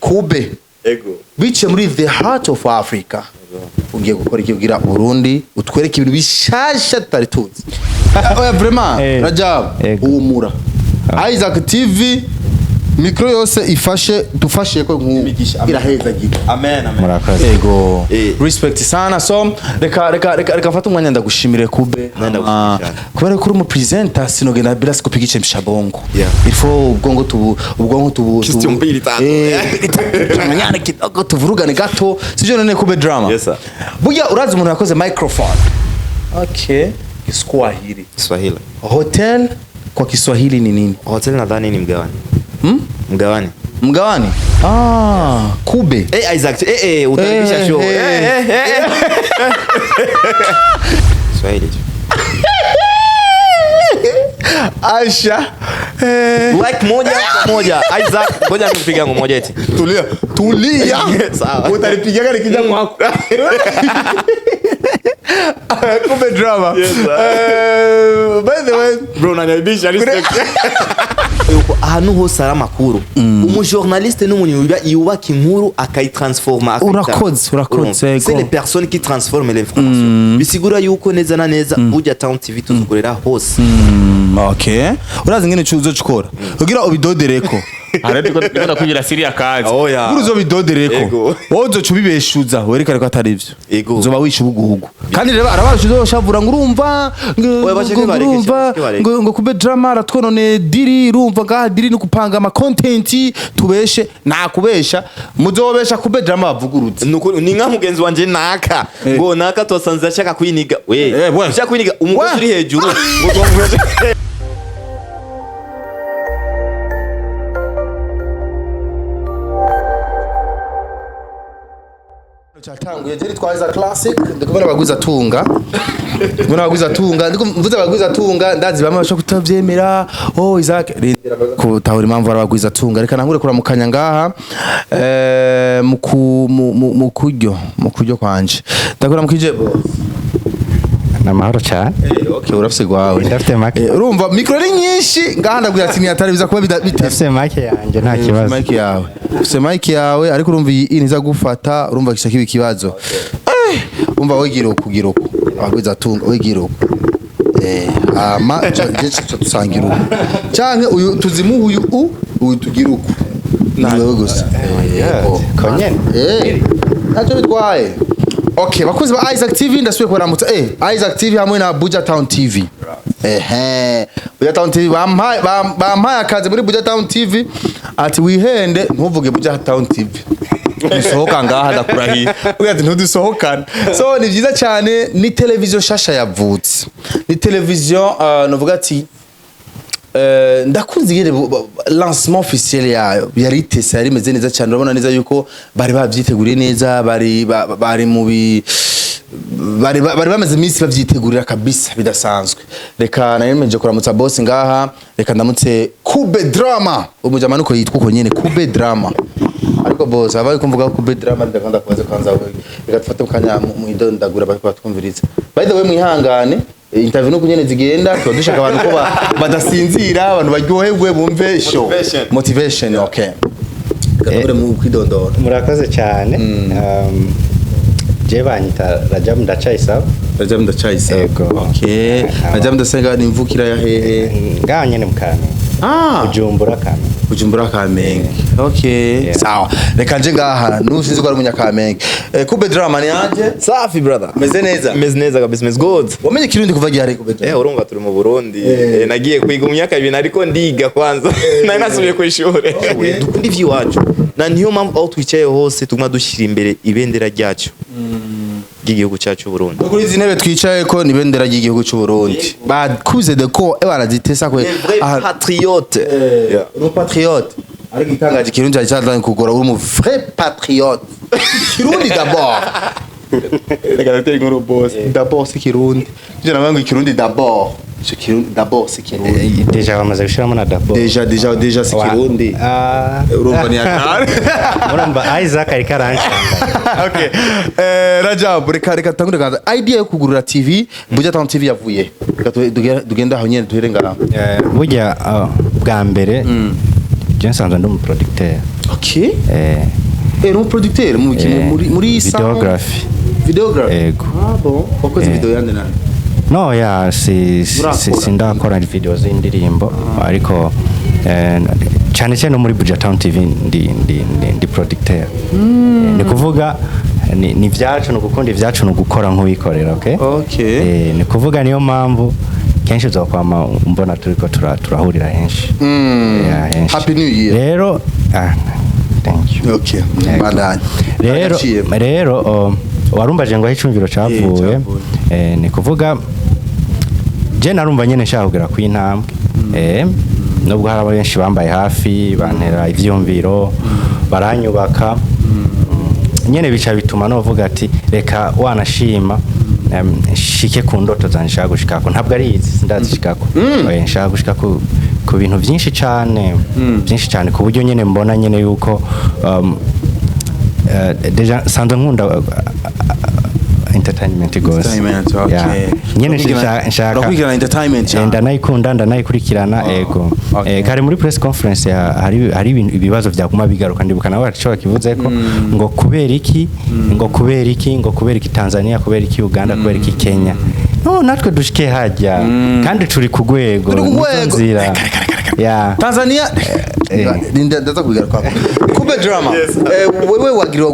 Kube. Ego. Biciye muri the heart of Africa, ugiye gukora iki kugira Burundi utwereke ibintu bishasha tutari tuzi? Oya, vraiment. Rajab. Ego. Humura, Isaac TV micro yose ifashe, dufashe ko nk'ubu Imigisha, amen. irahezagira. Amen, amen. Murakoze. Ego. Respect sana. So reka mfate umwanya ndagushimire, Kube. Nawe ndagushimira cyane. Kubera ko uri umu presenter, sinogenda bila sikupiga mshabongo. Yeah. Il faut ubwongo tubu ubwongo tubu Question mbili tatu. Mbili tatu, tuchanganyane kidogo, tuvurugane gato, sivyo none, Kube Drama? Yes, sir. Burya urazi umuntu yakoze microphone? Okay, Kiswahili. Kiswahili. Hotel kwa Kiswahili ni nini? Hotel nadhani ni mgawani. Mgawani. Mgawani. Ah, Kube. Eh, Isaac, utaribisha show. Eh. Kiswahili tu. Asha. Like moja kwa moja. Isaac, ngoja nikupiga yangu moja eti. Tulia, tulia. Sawa. Utanipigaga nikija kwako. Kumbe Drama. Yes, sir. By the way, Bro, unaniaibisha, respect. Yuko ahantu hose hari amakuru, umujournaliste n'umuntu yubaka inkuru akayitransforma, Urakoze, urakoze, Urumva? yego. C'est les personnes qui transforment l'information. Bisigura yuko neza na neza Buja Town TV tuzokorera hose. Okay. Urazi ngene uzocikora kugira ubidodereko? Ariko ndiko kugira siriya kazi. Oya. Buri uzobidodereko. Ego. Wowe uzoca ubibeshuza werekane ko atari ivyo. Ego. Uzoba wishe ubuguhugu kandi rero arabasha uzoshavura ngo urumva Oya, bashike ngo bareke, urumva bashike bareke. ngo Kube Drama aratwonone diri. Urumva ngaha diri ni kupanga ama content, tubeshe nakubesha, muzobesha Kube Drama bavugurutse. Nuko ni nka mugenzi wanje naka ngo naka twasanze ashaka kwiniga we. We. Ashaka kwiniga umugozi We. uri hejuru ngo twamufashe. Cyatanguye jeri twaza classic, ndikubona abagwiza tunga, ndikubona abagwiza tunga, ndiko mvuze abagwiza tunga, ndazi bamwe bashobora kutavyemera. Oh, Isaac, rindira kutahura impamvu ari abagwiza tunga. Reka nangure kuramukanya ngaha mu kuryo kwanje ndakuramukije, boss. Ni amahoro cyane. Okay, urafise gwawe? Ndafite make. Urumva micro ni nyinshi ngaha, ndabwira ati ni atari biza kuba bitese. Ndafite make yanjye, nta kibazo. Mic yawe, ufise mic yawe, ariko urumva iyi niza gufata, urumva kisha kiba ikibazo. Umva wigira uku, gira uku, abagwiza tunga wigira uku. Ama je cyo dusangira uku canke uyu tuzimuha uyu uyu tugira uku, ni wewe gusa. Oh. Konyene. Ntacyo bitwaye. Okay, bakunzi ba Isaac TV, ndasubiye kubaramutsa. Isaac TV hamwe na Buja Town TV. Ehe, Buja Town TV bampaye akazi muri Buja Town TV, ati wihende ntuvuge Buja Town TV. Dusohoka ngaha ndakurahiye. Ugira ati ntudusohokana. So ni byiza cyane, ni televiziyo shasha yavutse. Ni televiziyo novuga ati ndakunze ingene lancement officiel yayo yari itese, yari imeze neza cyane. Urabona neza yuko bari babyiteguriye neza, bari bari mu bi bari bari bamaze iminsi babyitegurira kabisa bidasanzwe. Reka nari kuramutsa boss ngaha, reka ndamutse Kube Drama, umujama nuko yitwa uko nyene, Kube Drama. Ariko boss abaye kumvuga Kube Drama, ndakanda kubaza kwanza wewe. Reka dufate mukanya mu idondagura bariko batwumviriza. By the way, mwihangane, interview nuko nyene zigenda, tuba dushaka abantu ko badasinzira, abantu baryoherwe bumve show. Motivation. Motivation, okay. Reka mu kwidondora. Murakoze cyane. Je banyita Rajab Ndacayisaba. Rajab Ndacayisaba. Ego. Okay, Rajab Ndasenga ni imvukira ya hehe? Ngaha nyene mu Kamenge. Ah. Bujumbura, Kamenge. Bujumbura, Kamenge. Okay. Yeah. Sawa, reka nje ngaha nusinzi ko ari umunyakamenge. Kube Drama ni anje. Safi, brother. Meze neza. Meze neza kabisa, meze good. Wamenye Kirundi kuva ryari, Kube Drama? Urumva turi mu Burundi. Nagiye kwiga mu myaka 2 ariko ndiga kwanza. Nari nasubiye ku ishure. Dukunda ivy'iwacu. Na niyo mpamvu aho twicaye hose tuguma dushyira imbere ibendera ryacu ry'igihugu cyacu Burundi. Kuri izi ntebe twicaye ko ni ibendera ry'igihugu cy'u Burundi bakuze de ko barazitesa kwe. Les vrais patriotes. Yeah. Uri patriote, ariko itangaje Kirundi cyari cyazanye kugora. Uri mu vrai patriote, Kirundi d'abord. Reka ndatere inkuru, boss. D'abord c'est Kirundi. Ivyo navuga ngo Kirundi d'abord, c'est Kirundi d'abord, c'est Kirundi. Déjà bamaze gushiramo na d'abord. Déjà c'est Kirundi. Ah. Urumva ni atari. Urumva Isaac ariko arancanga. Okay. Rajab, reka tangure kwanza. Idea yo kugurura TV, Buja Town TV yavuye. Reka tugende aho nyene duhere ngaho. Burya bwa mbere Je nsanzwe ndi umuproducteur. Okay. Eh. Eh, uri umuproducteur mu muri sound? Videography. Videography. Ego. Ah bon, wakoze video yande nani? No, ya si Urakora? sindakora video z'indirimbo, ariko cyane cyane no muri Buja Town TV ndi producteur. Ni kuvuga ni vyacu, ni ugukunda ivyacu, ni ugukora nk'uwikorera, okay? Okay. Ni kuvuga niyo mpamvu kenshi uzokwama mbona turiko turahurira henshi. Yeah, henshi. Happy New Year. Rero, ah, thank you. Okay. Yego. Bandanye. Rero Agaciye. rero warumbaje ngo aho icumviro cavuye. Cavuye. Ni kuvuga je narumva nyene nshaka kugera ku intambwe, nubwo hari benshi bambaye hafi, bantera ivyumviro, baranyubaka nyene, bica bituma novuga ati reka wanashima nshike ku ndoto zanje nshaka gushikako. Ntabwo ari izi sindazishikako. Nshaka gushika ku bintu byinshi cane, byinshi cane, ku buryo nyene mbona nyene yuko déjà nsanzwe nkunda entertainment gose. Entertainment, okay. Yeah. Nyene nshaka Urakurikirana entertainment cyane. Ndanayikunda, ndanayikurikirana, ego. Kare muri press conference hari ibibazo byaguma bigaruka. Ndibuka nawe icyo bakivuze ko ngo kubera iki, ngo kubera iki, ngo kubera iki Tanzania, kubera iki Uganda, kubera iki Kenya. No natwe dushike hajya kandi turi ku rwego. Turi ku Nizo rwego. nzira. Kare, kare, kare, kare. Yeah. Tanzania. Ndaza kubigaruka Kube Drama. Wewe wagiriwe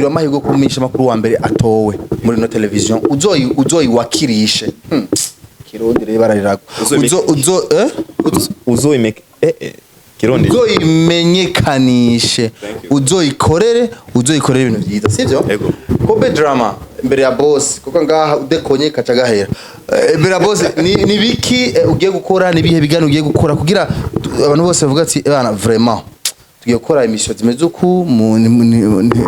amahirwe yo kumenyesha amakuru wa mbere atowe muri no television uzoyi uzoyiwakirishe. Kirundi rero bararirago. Uzo uzo eh Uzoyimeke kirundi. Uzoyimenyekanishe, uzoyikorere, uzoyikorere ibintu byiza, sivyo? Yego. Kobe Drama, imbere ya boss, kuko ngaha udekonye kaca gahera. Imbere ya boss ni biki ugiye gukora? Ni bihe bigano ugiye gukora kugira abantu bose bavuga ati: "Bana, vraiment tugiye gukora émission zimeze uku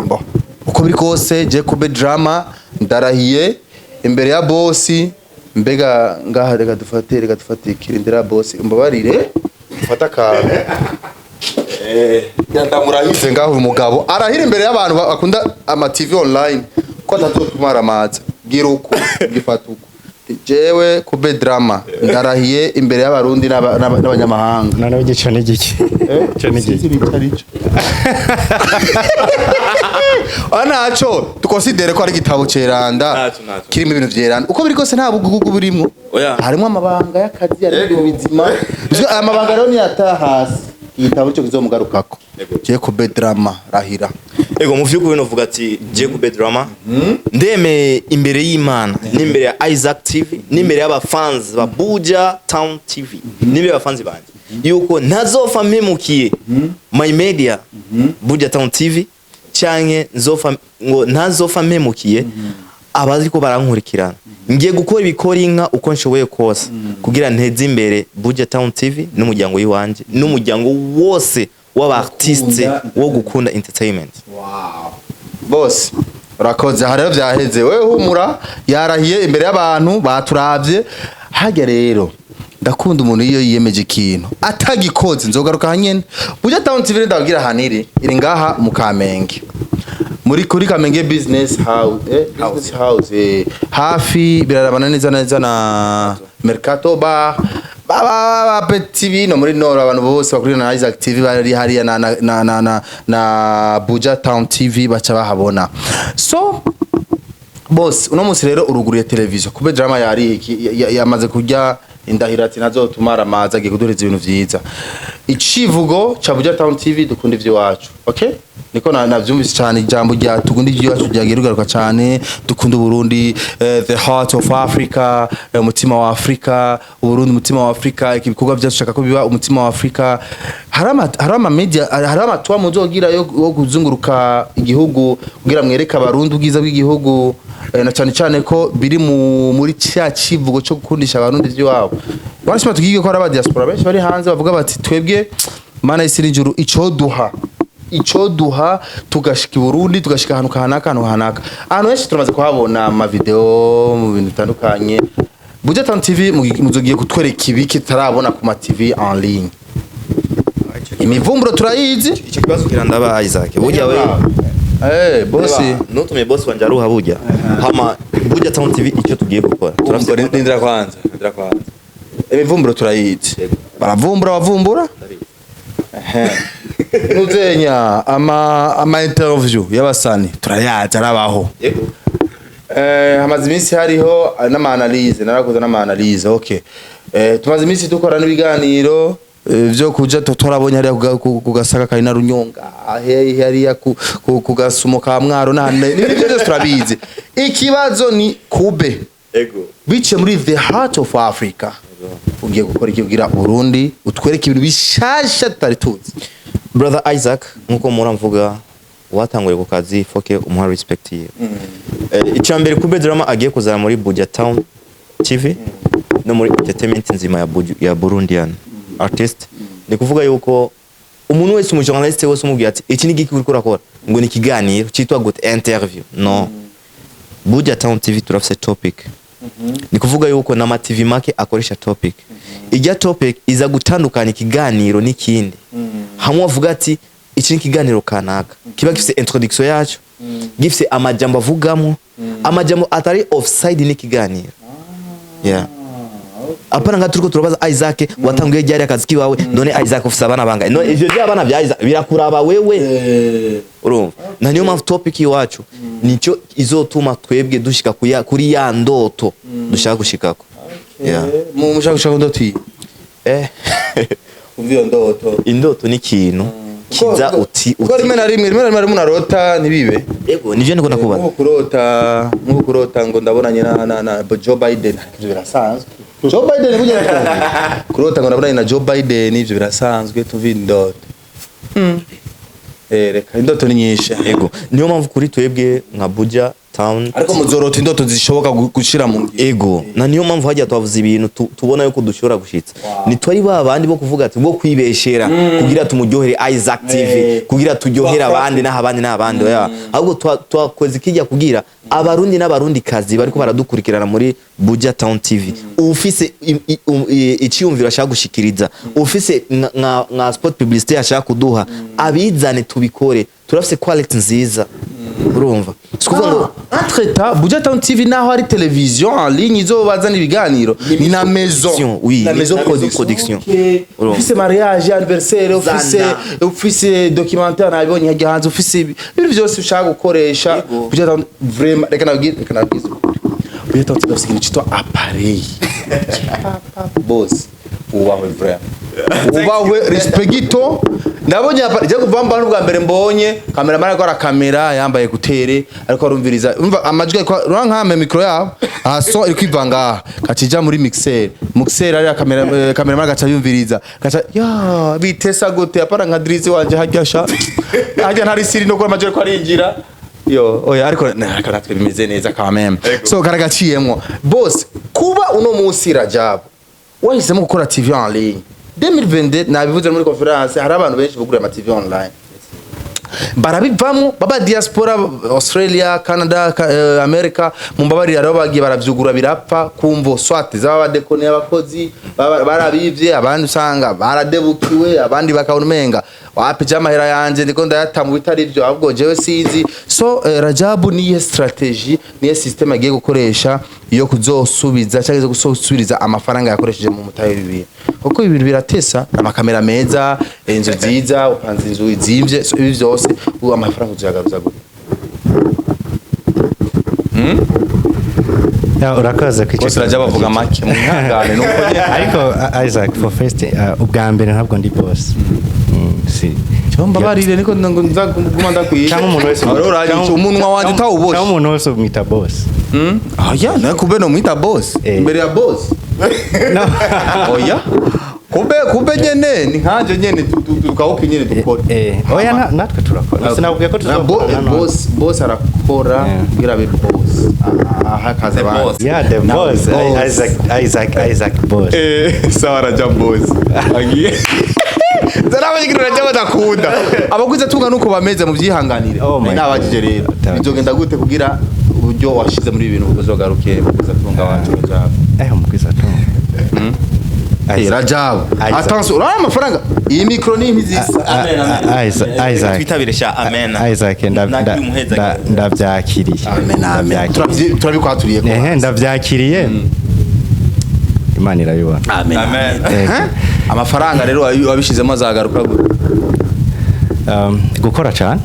bon." Uko biri kose, je Kobe Drama ndarahiye imbere ya boss. Mbega ngaha reka dufate ikiri imbere ya boss, umbabarire ufate akantu. Ndamurahize ngaho, uyu mugabo arahira imbere y'abantu bakunda ama TV online ko atazotumara amazi. Gira uku, gifata uku. Jewe Kube Drama ndarahiye imbere y'Abarundi n'abanyamahanga. Noneho igico ni igiki? Ico ni Sinzi igiki? icyo ari cyo. Ah, naco tukonsidere ko ari igitabo ceranda. Ntaco, ntaco. Kirimo ibintu vyeranda. Uko biri kose nta bugugu burimwo. Oya. Harimo amabanga y'akazi, harimo ibintu bizima. Bizwi, aya mabanga rero niyata hasi, igitabo cyo kizomugarukako. Je Kube Drama rahira. Ego, mu vy'ukuri novuga ati je Kube Drama ndemeye imbere y'Imana n'imbere ya Isaac TV n'imbere y'abafans ba Buja Town TV n'imbere y'abafans banje yuko ntazofa mpemukiye my media Buja Town TV, canke nzofa ngo ntazofa mpemukiye abariko barankurikirana. Ngiye gukora ibikora inka uko nshoboye kose kugira nteze imbere Buja Town TV n'umuryango w'iwanje n'umuryango wose w'abartiste wo gukunda entertainment. Bose urakoze. Aha rero vyaheze. Wewe humura, yarahiye imbere y'abantu baturavye harya. Rero ndakunda umuntu iyo yiyemeje ikintu atagikoze. Nzogaruka hanyene. Buja Town TV ndabwira ahantu iri. Iri ngaha mu Kamenge, muri kuri Kamenge Business House, Business House, hafi birarabana neza neza na Mercato Bar. Ba Petit TV no muri Nord, abantu bose bakurikirana na Isaac TV bari hariya na Buja Town TV baca bahabona. So boss, uno munsi rero uruguruye televiziyo. Kube Drama yari yamaze kurya indahiro ati ntazotumara amazi, agiye kuduhereza ibintu vyiza. Icivugo ca Buja Town TV: dukunda ivy'iwacu. Okay, niko navyumvise cyane. Ijambo rya "dukunda ivy'iwacu" ryagiye rigaruka cyane. Dukunda Uburundi, the heart of Africa, umutima wa Africa, Uburundi umutima wa Africa. Iki bikorwa byacu shaka ko biba umutima wa Africa. Hari ama media, hari amatuwa muzogira yo kuzunguruka igihugu kugira mwereke Abarundi ubwiza bw'igihugu, na cyane cyane ko biri muri cya kivugo cyo gukundisha Abarundi ivy'iwabo. Barashima tugiye ko hari aba diaspora benshi bari hanze bavuga bati: "Twebwe Mana y'isi n'ijuru, ico duha tugashika i Burundi, tugashika ahantu kanaka, ahantu kanaka." Ahantu henshi turamaze kuhabona ama video mu bintu bitandukanye. Buja Town TV muzogiye kutwereka ibiki tutarabona ku ma TV en ligne? Imivumburo turayizi. Icyo kibazo kirandaba, Isaac, burya we. Bosi. Nutumye boss wanje aruha. Burya hama Buja Town TV icyo tugiye gukora, turafite Ndindira kwanza, ndindira kwanza. Imivumburo turayizi, baravumbura, bavumbura. Nuzenya ama interview y'abasani turayazi, arabaho. Yego. Hamaze iminsi hariho n'ama analyse, narakoze n'ama analyse, okay. Tumaze iminsi dukora n'ibiganiro vyo kuja turabonye hariya ku Gasaka kari na Runyonga, hariya ku Gasumo ka Mwaro n'ahandi, n'ibindi byose turabizi. Ikibazo ni kube Ego. biciye muri The Heart of Africa, ugiye gukora iki kugira Burundi utwereke ibintu bishasha tutari tuzi? Brother Isaac, nkuko muramvuga, watanguye ku kazi foke umuha respect yiwe. Icya mbere Kube Drama agiye kuzana muri Buja Town TV no muri entertainment nzima ya Burundian artist, ni kuvuga yuko umuntu wese, umujournaliste wese, umubwiye ati iki ni giki uriko urakora, ngo ni ikiganiro cyitwa gute, interview, no Buja Town TV turafise topic. Ni kuvuga yuko n'ama TV make akoresha topic. Ijya topic iza gutandukanya ikiganiro n'ikindi, hamwe bavuga ati iki ni ikiganiro kanaka, kiba gifise introduction yacu, gifise amajambo avugamo, amajambo atari offside n'ikiganiro, yeah. Apana nga turiko turabaza Isaac watanguye ryari akazi kiwawe, none Isaac ufise abana bangahe, none ivyo by'abana bya Isaac birakuraba wewe? Urumva, na niyo mpamvu topic iwacu nico izotuma twebwe dushika kuri ya ndoto dushaka gushikako, yeah. Mu mushaka gushaka ndoto iyi? Umva iyo ndoto. Indoto ni ikintu kiza uti Kuko uti rimwe na rimwe umuntu arota ntibibe. Ego, nivyo ndiko ndakubaza. Nk'ubu kurota ngo ndabonanye na Joe Biden, ivyo birasanzwe. Joe Biden burya nakubwiye. Kurota ngo ndabonanye na Joe Biden, ivyo birasanzwe, tuvi indoto. Reka indoto ni nyinshi. Ego, niyo mpamvu kuri twebwe nka Buja Town Ariko muzorota indoto zishoboka gushira mu ngiro. Ego, na niyo mpamvu hajya twavuze ibintu tubona yuko dushobora gushitsa. Ntitwari ba bandi bo kuvuga ati bo kwibeshera kugira tumuryohere Isaac TV, kugira turyohere abandi n'abandi n'abandi, oya. Ahubwo twakoze ikijya kugira Abarundi n'Abarundi kazi bariko baradukurikirana muri Buja Town TV, ufise iciyumviro ashaka gushikiriza, ufise nka spot publicité ashaka kuduha, abizane tubikore. Turafise quality nziza, urumva, si kuvuga ngo Entre temps, Buja Town TV naho ari television en ligne izobazana ibiganiro, ni na maison, oui, na ni maison na maison production. Production. Okay. Urumva. Ufise mariage, anniversaire, ufise Zana. ufise documentaire nabibonye hajya hanze, ufise ibintu byose ushaka gukoresha. Yego. Buja Town vraiment, reka nabwire ukuri. Buja Town TV afise ikintu citwa appareil. Boss, ubahwe vraiment. Ubahwe, respecto. Ndabonye appareil, je kuva mbana ubwa mbere mbonye cameraman ariko arakamera yambaye écouteurs, ariko arumviriza, umva amajwi ariko urankame micro yabo, aha son iri kwiva ngaha kacija muri mixer, mixer ari kamera, cameraman gaca yumviriza gaca ya bitesa gute, apara nka Drizzy wanje hajya sha hajya ntari siri no amajwi ariko arinjira yo, oya. Ariko natwe bimeze neza quand même, so karagaciyemwo. Boss, kuba uno munsi Rajab wahisemo gukora TV en ligne 2022, nabivuze muri conference, hari abantu benshi bugura ama TV online barabivamo, baba diaspora, Australia, Canada, America, mumbabarira, rero bagiye baravyugura birapfa kumvo swat zaba badekone, abakozi barabivye, abandi usanga baradebukiwe, abandi bakabona umenga wapi amahera yanje ndiko ndayata mu bitari byo, ahubwo jewe sinzi. So Rajabu, niye strategy, niye system agiye gukoresha yo kuzosubiza cyangwa zo gusubiriza amafaranga yakoresheje mu mutahe w'ibintu? Kuko ibintu biratesa, amakamera meza, inzu nziza, upanze inzu izimvye, so ibi byose ubu amafaranga uzuyagaruza gute? Ya, urakoze ku icyo Bose Rajabu avuga make, mu mwihangane nuko nyene. Ariko Isaac, for first, ubwa mbere ntabwo ndi boss. Si Mbabarire, niko ngo nza kuguma ndakwiye. Cyangwa umuntu wese Ahora uranyica umunwa wanje utawuboshe. Cyangwa umuntu wese umwita boss? Oya, nawe kumbe no mwita boss imbere ya boss? No. Oya, kumbe nyene ni nkanje nyene tukawuka nyene dukora. Oya, natwe turakora, sinakubwiye ko tuzokorana none. Boss arakora kugira abe boss, aha akazi abandi. Yeah, the Nawe boss. boss. Isaac, Isaac, Isaac boss. Sawa, Rajab boss agiye zarabanye. Rajab adakunda abagwiza tunga nuko bameze, mu byihanganire. Oh my Nabajije rero, God. bizogenda gute kugira uburyo washize muri ibi bintu buzogaruke, mugwiza tunga wacu Rajab? Umugwiza tunga. Rajab, Isaac. attention, urabona amafaranga, iyi micro ni impizisa. Isaac, Isaac. Twitabire sha, amen. Isaac, Nakiri umuheza. ndabyakiriye. Amen, amen. Ndabyakiriye. Turabikwaturiye ko. Ehe, ndabyakiriye, Imana irabibona. Amen. Amen. Yego. Amafaranga rero wabishizemo azagaruka gute? Gukora cyane.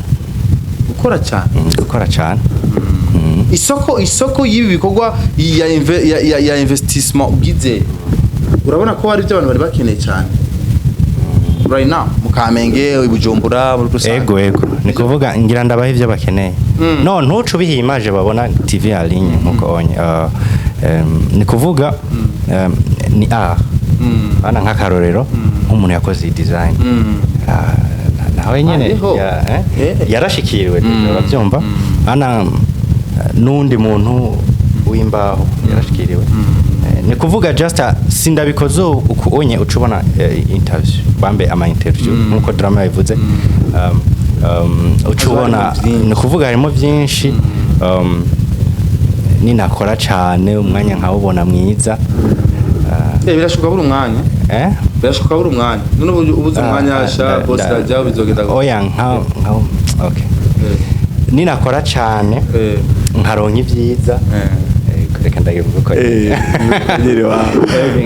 Gukora cyane. Gukora cyane. Isoko y'ibi bikorwa ya investissement ugize, urabona ko hari ibyo abantu bari bakeneye cyane right now mu Kamenge, i Bujumbura muri rusange? Ego, ni kuvuga ngira ndabaha ivyo bakeneye. No ntuce ubiha image babona TV en ligne nkuko onye ni kuvuga ni art bana, nk'akarorero nk'umuntu yakoze iyi design. Ah, nawe nyene Hariho. Yarashikiriwe, urabyumva, ana n'undi muntu w'imbaho yarashikiriwe. Ni kuvuga just sindabikoze uku onye uca ubona interview bambe ama interview nkuko drama yabivuze, uca ubona harimo byinshi. Ni kuvuga harimo byinshi, ninakora cane umwanya nkawubona mwiza. Birashoboka buri umwanya. Eh? Birashoboka buri umwanya. None ubu ubuze umwanya Ah, sha boss rajya bizogenda gute? Oya, nka okay, ninakora cane nkaronka ibyiza, reka ndabivuga uko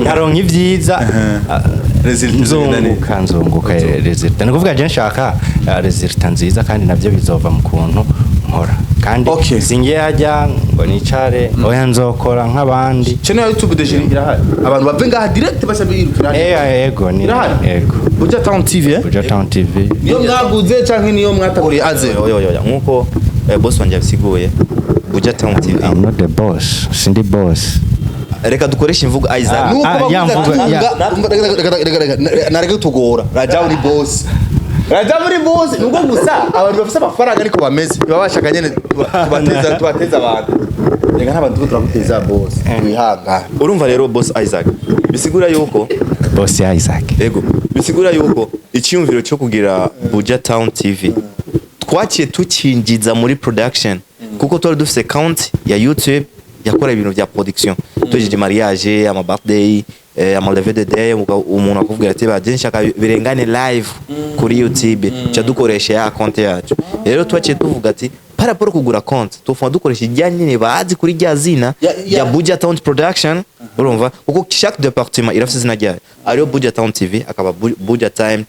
nkaronka ibyiza, Résultat zigenda neza. nzunguka résultat. Ni ukuvuga je nshaka résultat nziza, kandi navyo bizova mu kuntu nkora kandi singiye hajya ngo nicare, oya, nzokora nk'abandi. Channel ya YouTube déjà irahari, abantu bave ngaha direct baca birukira? Ego, ni Irahari. Ego. Buja Town TV, eh? Buja Town TV. Niyo mwaguze canke niyo mwataguriye aze? Oya, oya, oya, nkuko boss wanje yabisiguye, Buja Town TV. I'm not the boss, sindi boss. Reka dukoreshe imvugo, Isaac. Nuko ya bavuze mvugo, ati, ya. Reka, nareke tugora. Rajabu ni boss, Rajabu ni boss. Nuko gusa abantu bafise amafaranga ariko bameze baba bashaka nyene tubateza abantu. Reka n'abantu turiko turaguteza, boss, wihangane. Urumva rero, boss Isaac, bisigura yuko Boss Isaac. Ego, bisigura yuko icyumviro cyo kugira Buja Town TV twaciye tukinjiza muri production, kuko twari dufise account ya YouTube yakora ibintu bya production, tujeje mariage, ama birthday, ama levée de deuil, umuntu akubwira ati baje nshaka birengane live kuri YouTube, cha dukoresha ya account yacu. Rero twaciye tuvuga ati par rapport kugura compte, tufuma dukoresha ijya nyine bazi kuri rya zina ya Buja Town Production. Urumva, kuko chaque département irafise izina ryayo, ariyo Buja Town TV, akaba Buja Time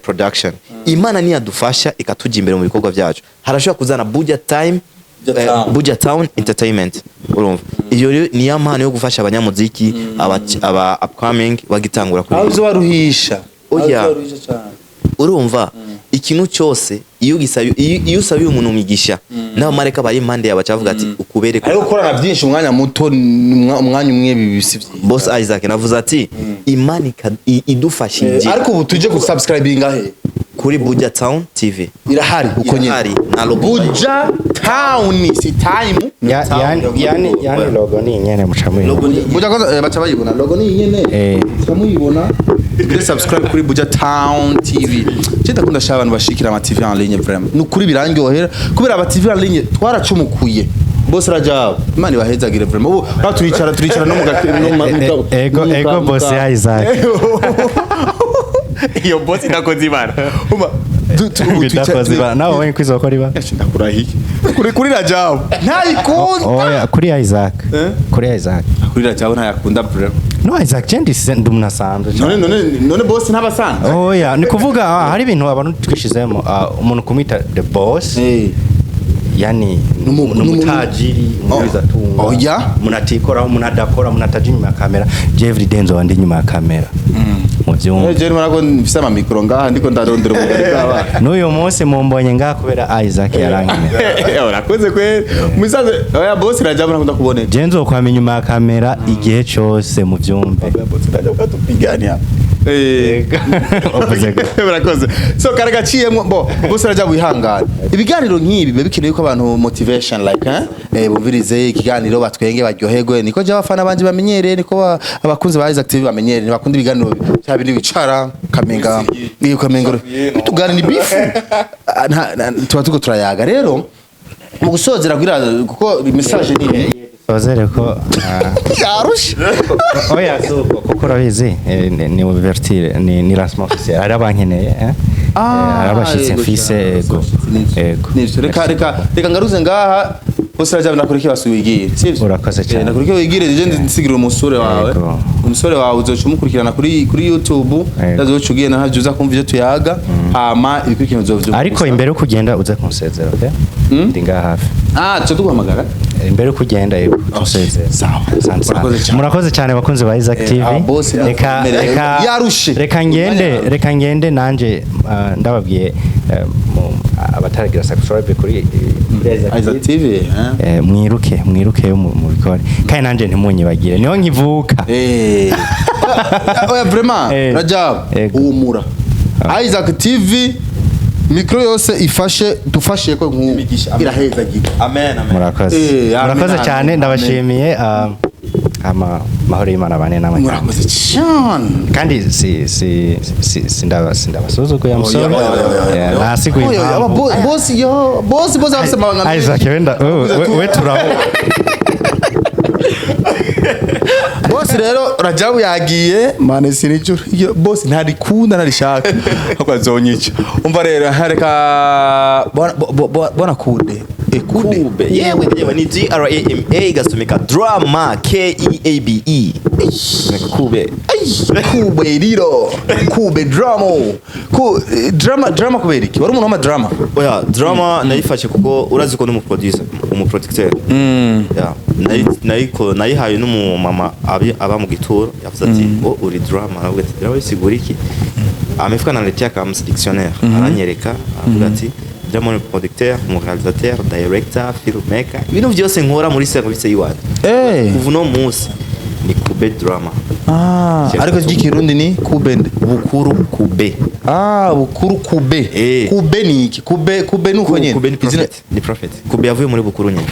Production. Imana niyadufasha ikatuja imbere mu bikorwa byacu, harashobora kuzana Buja Time Buja Town. Buja Town Entertainment. Urumva, iyo rero niyo mpano yo gufasha abanyamuziki, aba upcoming bagitangura Aho kuri uzo waruhisha. Oya. Aho uzo waruhisha cyane. Urumva, ikintu cyose iyo ugisabiye, iyo usabiye umuntu umugisha n'abamarayika bari impande yawe bacavuga ati ukubere. Ariko gukorana byinshi umwanya muto ni umwanya umwe bibisi byiza. Boss Isaac navuze ati Imana idufashije. Ariko ubu tuje gusubscribinga he? Kuri Buja Town TV. Irahari uko nyine? Irahari, na logo. Buja Town, si time. Yani logo ni nyene muca Logo muyibona. Buja kwanza, baca bayibona, logo ni nyene. Baca muyibona. Kuri subscribe kuri Buja Town TV. Je ndakunda sha abantu bashikira ama TV en ligne, vraiment ni ukuri birandyohera, kubera aba TV en ligne twaracumukuye. Bose Rajab, Imana ibahezagire vraiment. Ubu aho turicara no mu gate no mu Ego, ego, boss Isaac. Iyo boss idakoze ibara. Umva, ubu Bidakoze ibara nawe wowe kwizoko riba. Ndakurahiye kuri Rajab ntayikunda. Oya, kuri Isaac. Eh? Kuri Isaac. Kuri Rajab ntayakunda vraiment. No, Isaac, je ndi umuntu asanzwe. None boss ntabasanzwe? Oya, ni kuvuga hari ibintu abantu twishizemo, umuntu kumwita the boss, yani n'umutajiri umwizatunga. Oya. Umuntu atikoraho, umuntu adakora, umuntu ataja inyuma ya kamera. Je every day nzoba ndi inyuma ya kamera mu byumba. Je nari mfise ama micro ngaha, ndiko ndarondera ubugari bw'abana. N'uyu munsi mumbonye ngaha kubera Isaac yarankenera. Urakoze kweri musaze. Oya, boss Rajab ntakunda kuboneka. Je nzokwama inyuma ya kamera igihe cose mu byumve. Boss Rajab katupigania. Wavuze gute? Urakoze. So karagaciyemo bo, boss Rajab, wihangana. Ibiganiro nk'ibi biba bikenewe ko abantu motivation like, bumvirize ikiganiro, batwenge, baryoherwe. Niko je abafana banje bamenyereye, niko abakunzi ba Isaac TV bamenyereye. Ntibakunda ibiganiro cya bindi bicara kamenga niyo kamenga bitugana ni bifu. Ah, tuba tuko turayaga. Rero mu gusozera kugira kuko message ni Sozere ko yarushe. Oya, suko kuko urabizi, ni ouverture, ni lancement officiel, hari abankeneye, eh? Hari abashitsi Yego mfise. Cyane. Ego, ego. Nivyo, reka ngaruze ngaha. Bose Rajab, nakuriki basuwigire, sivyo? Urakoze cyane. Nakuriki wigire, je nsigira umusore wawe. Yego. Umusore wawe uzoca umukurikirana kuri YouTube. Yego. Uzoca ugenda ntabyo uza kumva ivyo tuyaga, hama ibikurikirana uzovyumva. Ariko imbere yo kugenda uze kunsezera, okay? Ndi ngaha hafi. Ah, tuca tuguhamagara. Imbere yo kugenda, yego, tunsezera. Sawa. Asante sana. Murakoze cyane. Murakoze cyane, bakunzi ba Isaac TV. Ah, boss, Reka reka yarushe. Reka ngende, reka ngende nanje, ndababwiye, abataragira subscribe kuri Isaac Isaac TV, TV, eh? Mwiruke, mwiruke yo mubikore, kandi nanje ntimunyibagire, niho nkivuka. Oya, vraiment, Rajab, Yego. humura. Isaac TV mikro yose ifashe, dufashe ko nk'ubu Imigisha. Amen. irahezagira. Amen, amen. Murakoze. Amen, Murakoze amen, cyane. amen. Ndabashimiye, ama mahoro y'Imana bane namwe. Murakoze cyane. Kandi si sindabasuzuguye musore. Oya, oya, oya, oya. Ntasiguye Oya, oya, impamvu. Boss, yo boss, boss afise amabanga menshi. Isaac wenda, oh, we turaho. Boss rero Rajabu yagiye mane sinijuru. Iyo boss ntarikunda, ntarishaka, ahubwo azonyica. Umva rero, reka bona kude. Kude. Kube, yewe yewe, ni D R A M A igasomeka drama, K E A B E, Kube. Ay, Kube riro Kube drama ku drama drama kubera iki wari umuntu w'amadrama? Oya, drama nayifashe kuko urazi ko n'umuproducer, umuproducteur. Yeah, nayiko nayihaye n'umumama aba mu gituro, yavuze ati: "Oh, uri drama." Aravuga ati: "Drama bisigura iki?" Amefika naletea kama dictionnaire, aranyereka, aravuga ati: "Drama ni producteur, umu réalisateur, director, filmmaker, ibintu byose nkora muri service yiwanje." Kuva uno munsi ni Kube Drama. Ah, ariko ry'ikirundi ni Kube nde? Bukuru Kube. Ah, Bukuru Kube. Kube ni iki? Kube, Kube nuko nyene? Kube ni Izina- prophet, ni prophet Kube, yavuye muri Bukuru nyene.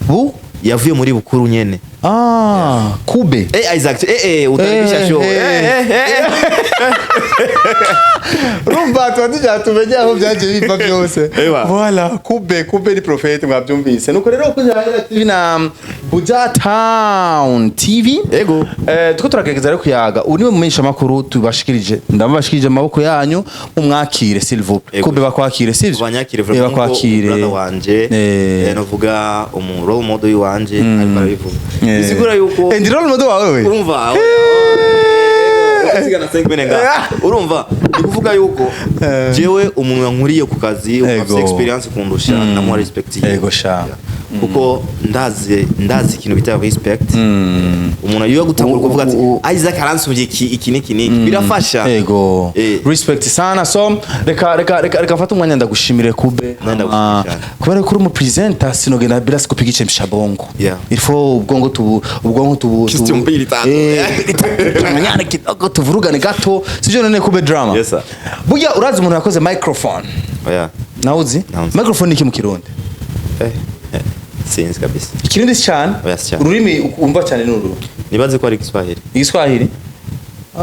Bu Yavuye muri Bukuru nyene. Ah, Kube. Isaac, utaribisha show. Urumva tuba tugira tumenye aho byagiye biva byose. Ewa. Voilà, Kube, Kube ni prophète, mwabyumvise. Nuko rero kuri TV na Buja Town TV. Ego. Tuko turagerageza rero kuyaga. Ubu niwe mumenyesha makuru tubashikirije. Ndamubashikirije amaboko yanyu, mumwakire s'il vous plaît. Ego. Kube bakwakire, sivyo? Banyakire vraiment nkuko Bakwakire. brother wanje, novuga umu role model wanje, ariko arabivuga, bisigura yuko Ndi role model wawe we. Urumva usigana 5 minutes nga urumva, ni kuvuga yuko jewe umuntu yankuriye ku kazi, afite experience kundusha, ndamuha respect yiwe. Ego sha. Yeah. Kuko ndazi ikintu bita respect. Umuntu iyo gutangura kuvuga ati: "Isaac aransubye iki, iki n'iki n'iki," birafasha. Ego. Respect sana. So reka mfate umwanya ndagushimire, Kube. Nawe ndagushimira Ah, cyane. kubera ko uri mu presenter, sinogenda bila sikupiga ichemsha bongo. Il faut ubwonko tubu Question mbili tatu. Tumenyane kidogo, tuvurugane gato. Sivyo none, Kube Drama? Yes, sir. Burya urazi umuntu yakoze microphone? Oya. Nawe uzi? Nawuzi. Microphone ni iki mu Kirundi? Sinzi kabisa. Ikirundi si cyane? Oya, si cyane. Ururimi umva cyane ni uru? Nibaze ko ari Kiswahili. Igiswahili.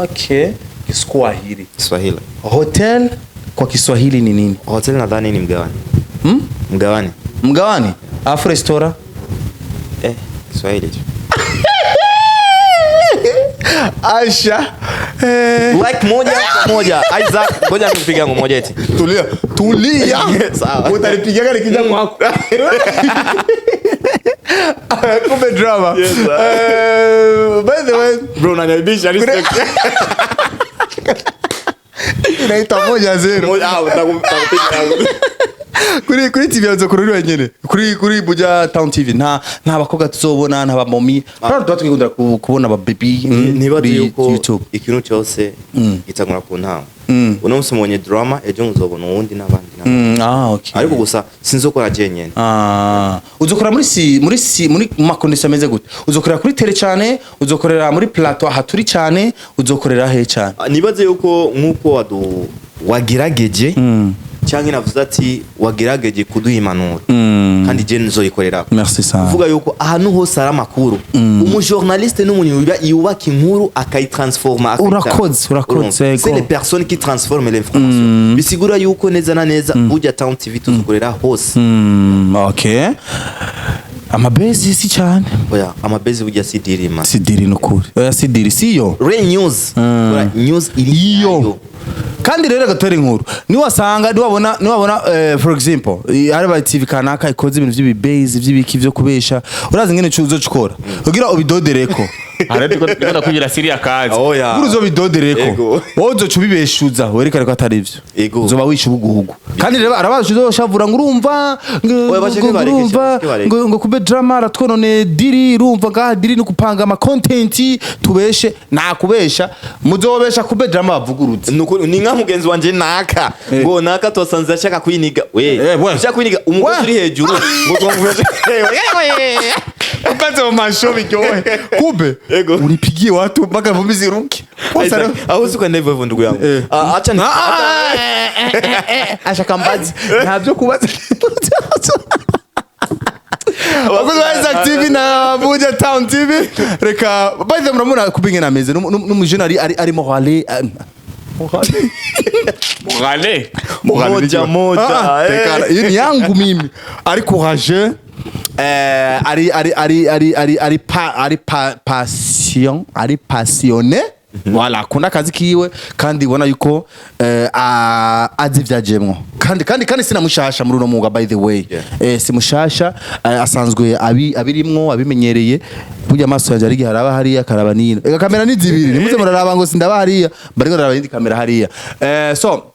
Okay. Kiswahili. Kiswahili. Hotel kwa Kiswahili ni nini? Hotel nadhani ni mgawani. Mgawani. Mgawani? Afu restaurant? Kiswahili tu. Asha. Like moja kwa moja. Isaac, ngoja nikupiga yangu moja eti. Tulia. Tulia. Sawa. Utanipigaga nikija kwako. Kumbe Drama. Yes, sir. By the way, Bro, unaniaibisha, respect. Inaitwa 1-0. Moja, ah, nitakupiga yangu. Kuri TV yazo kuri wenyene. Kuri Buja Town TV nta bakobwa tuzobona, nta bamomi. Hano tuba twikundira kubona aba baby Nibaze kuri yuko YouTube. ikintu cyose gitangura ku ntango. Uno munsi mubonye Drama, ejo muzobona uwundi, n'abandi n'abandi. Ah, okay. Ariko gusa sinzokora jenyene. Ah, uzokora muri ma condition ameze gute? Uzokorera kuri télé cyane, uzokorera muri plateau aha turi cyane, uzokorera he cyane? Ah, nibaze yuko nk'uko wagerageje, cyangwa navuze ati wagerageje kuduha impanuro, kandi je nzoyikorera. Merci sana. Kuvuga yuko ahantu hose hari amakuru, umujournaliste n'umuntu yubaka inkuru, akayitransforma, Urakoze, urakoze, Urumva? ego. C'est les personnes qui transforment l'information. Bisigura yuko neza na neza Buja Town TV tuzokorera hose. Okay. Amabezi si cyane. Oya, amabezi burya si dirima. Si diri nukuri. Oya, si diri siyo. Real news. Kora news iri Iyo. nyayo. Kandi rero gatera inkuru, niwasanga niwabona for example, hari ba TV kanaka ikoze ibintu vy'ibibase, vy'ibiki, vyo kubesha, urazi ngene uzocikora kugira ubidodereko. Aha ndiko ndakwibira siriya kazi. Oya. Kuri uzobidodereko, Ego. wowe uzoca ubibeshuza, werekane ko atari ivyo. Ego. Uzoba wishe ubuguhugu. Kandi rero arabaje uzoshavura ngo urumva Oya, bashike ngo bareke, urumva bashike bareke. ngo kube drama aratwonone diri, urumva ngaha diri ni kupanga ama content, tubeshe nakubesha, muzobesha kube drama bavugurutse. Nuko ni nka mugenzi wanje naka ngo naka twasanze ashaka kwiniga we, Eh, we. ashaka kwiniga umugozi We. uri hejuru ngo twamufashe. Ukaze mu masho biryohe kube. Ego. Unipigie watu mpaka vumbi ziruke. Isaac, aho uzi ko ndivyo hivyo ndugu yangu. Eh. Ah, acha ni Ashaka mbazi, ntabyo kubaza. Abakozi ba Isaac TV na Buja Town TV, reka by the way, murabona kuba ingene ameze n'umujene ari morale, morale. Morale. Morale. Moja, moja, Ah, eh. tekana. Iyo ni yangu mimi, ari courageux, ari pa, passion, ari passionné, voilà, akunda akazi kiwe kandi ubona yuko azi ivyajemwo, kandi sinamushasha muri uno mwuga, by the way. Si mushasha, asanzwe abirimwo, abimenyereye. Burya amaso yanjye ari igihe araba hariya akaraba nino. Ega kamera ni zibiri, nimuze muraraba ngo sindaba hariya, bariko ndaraba iyindi kamera hariya. So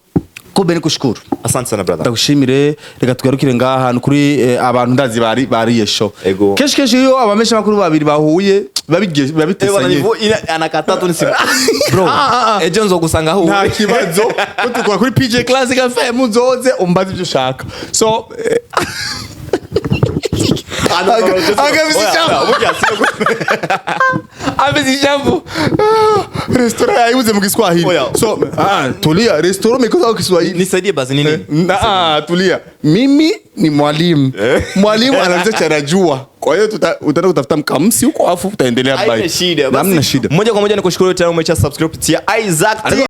Kube, ni kushukuru. Asante sana, brother. Ndagushimire. Reka tugarukire ngaha hantu kuri abantu ndazi bari bariye show. Ego. Kenshi kenshi iyo abamesha makuru babiri bahuye Eh, bwana, babitesanye. Anakataa tu nisi bro. Ejo nzogusanga aho Nta uri. kibazo ko tukora kuri PJ Classic FM, uzoze umbaze ibyo ushaka. So Ah, no, no, no, Agafise oya, ijambo. oya, burya Ameze ijambo. Ah, restaurant yayibuze mu Kiswahili. Oya. So tulia, restaurant imekosa kwa Kiswahili. Nisaidie basi, nini? Tulia, mimi ni mwalimu, mwalimu anaweza chanajua, kwa hiyo utaenda kutafuta mkamsi huko afu utaendelea. Haina Bye. shida. Basi, Hamna shida. moja kwa moja nikushukuru tena umesha subscribe kupitia Isaac TV.